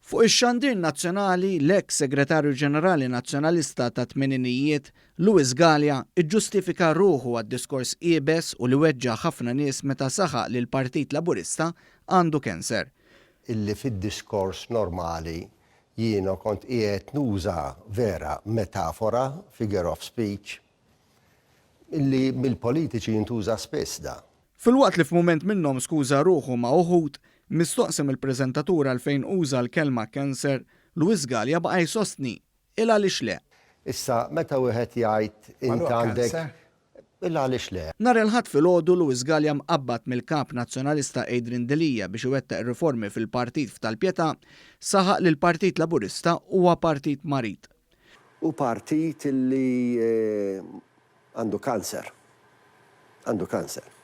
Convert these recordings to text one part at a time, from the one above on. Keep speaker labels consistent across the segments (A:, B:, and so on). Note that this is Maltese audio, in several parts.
A: Fuq ix-xandir nazzjonali, l-eks Segretarju Ġenerali Nazzjonalista tat-tmeninijiet, Louis Galea, iġġustifika ruħu għad-diskors iebes u li weġġa' ħafna nies meta saħaq li l-Partit Laburista għandu cancer.
B: Illi fid-diskors normali jiena kont qiegħed nuża vera metafora, figure of speech, illi mill-politiċi jintuża spiss da.
A: Filwaqt li f'mument minnhom skuża ruħu ma' uħud, mistoqsi mill-preżentatur għalfejn uża l-kelma cancer, Louis Galea baqa' jsostni il għaliex le.
B: Issa meta wieħed jgħid int għandek il għaliex le.
A: Nhar il-Ħadd filgħodu Louis Galea mqabbad mill-Kap Nazzjonalista Adrian Delia biex iwettaq ir-riformi fil-partit f'Tal-Pietà, saħaq li l-Partit Laburista huwa partit marid.
B: Hu partit li għandu cancer. Għandu cancer.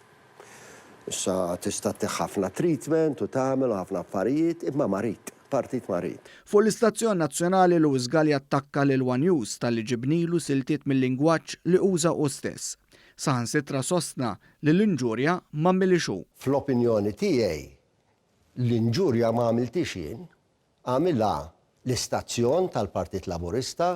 B: Issa tista' ttih ħafna treatment u tagħmel u ħafna affarijiet, imma marid, partit marid.
A: Fuq l-istazzjon nazzjonali Louis Galea attakka lil one News talli ġibnilu siltiet mil-lingwaġġ li uża hu stess. Saħansitra sostna li l-inġurja m'għamilhiex hu.
B: Fl-opinjoni tiegħi l-inġurja ma għamilthiex jien, Għamilha l-istazzjon tal-Partit Laburista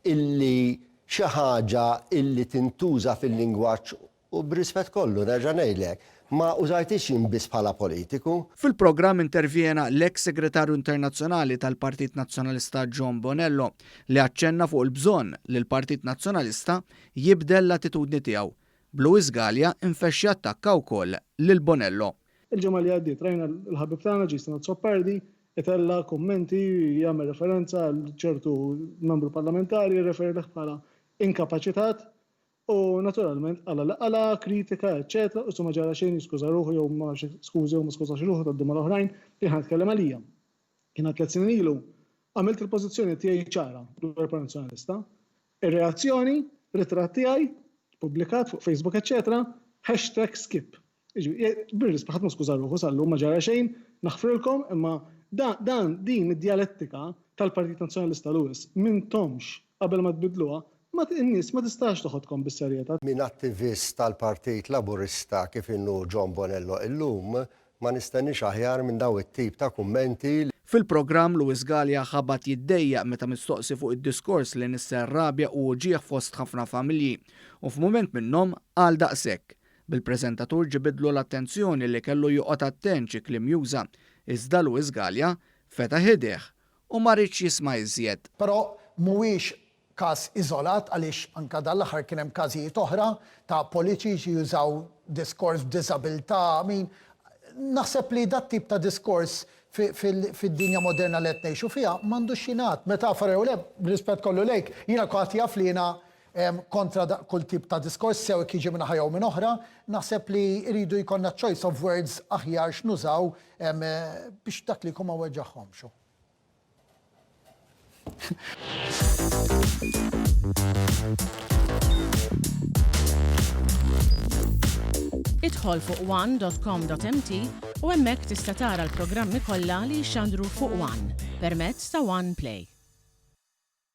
B: illi xi ħaġa illi tintuża fil-lingwaġġ u b'rispett kollu nerġa' ngħidlek, ma użajthiex jien biss bħala politiku.
A: Fil-programm intervjena l-eks Segretarju Internazzjonali tal-Partit Nazzjonalista John Bonello li aċċenna fuq il-bżonn li l-Partit Nazzjonalista jibdel l-attitudni tiegħu. B'Louis Galea infexx jattakka wkoll lil Bonello.
C: Il-ġimgħa li għaddiet rajna l-ħabib tagħna Jason Azzopardi itella' kummenti jagħmel referenza għal ċertu membru parlamentari jirreferilih bħala inkapaċitat u naturalment qala li qala, kritika, eċċetera, u ma ġara xejn jiskuża ruħu jew ma nafx skużi jew ma skużax ruħu tgħaddi mal-oħrajn, jien ħa nitkellem għalija. Jiena tliet snin ilu għamilt il-pożizzjoni tiegħi ċara dwar il-Partit Nazzjonalista. Ir-reazzjoni, ritratt tiegħi, pubblikat fuq Facebook eċċetera, hashtag skip. Bir-risq ħadd ma skuża ruħu sal-lum ma ġara xejn, naħfrilkom, imma dan din id-djalettika tal-Partit Nazzjonalista Louis m'intomx qabel ma tbiddluha, ma in-nies ma tistax toħodkom bis-serjetà.
B: Minn attivist tal-Partit Laburista kif inhu John Bonello illum, ma nistenniex aħjar minn dawn it-tip ta' kummenti.
A: Fil-programm, Louis Galea ħabat jiddejjaq meta mistoqsi fuq id-diskors li nissel rabja u uġigħ fost ħafna familji u f'mument minnhom qal daqshekk. Bil-preżentatur ġibidlu l-attenzjoni li kellu joqgħod attent xi kliem juża, iżda Louis Galea fetaħ idejh u ma riedx jisma' iżjed.
D: Però mhuwiex każ iżolat għaliex anke dan l-aħħar kien hemm każijiet oħra ta' politiċi jużaw diskors b'diżabilità, I mean, naħseb li dat-tip ta' diskors fid-dinja moderna li qed ngħixu fiha m'għandux jingħad. Metafora jew le, b'rispett kollu lejk, jiena kulħadd jaf li jiena kontra kull tip ta' diskors, sew jekk jiġi minn naħa jew minn oħra, naħseb li jridu jkollna choice of words aħjar x'nużaw biex dak li jkun ma weġġagħhomx.
E: Idħol fuq one.com.mt u hemmhekk tista' tara l-programmi kollha li jixxandru fuq One permezz ta' One Play.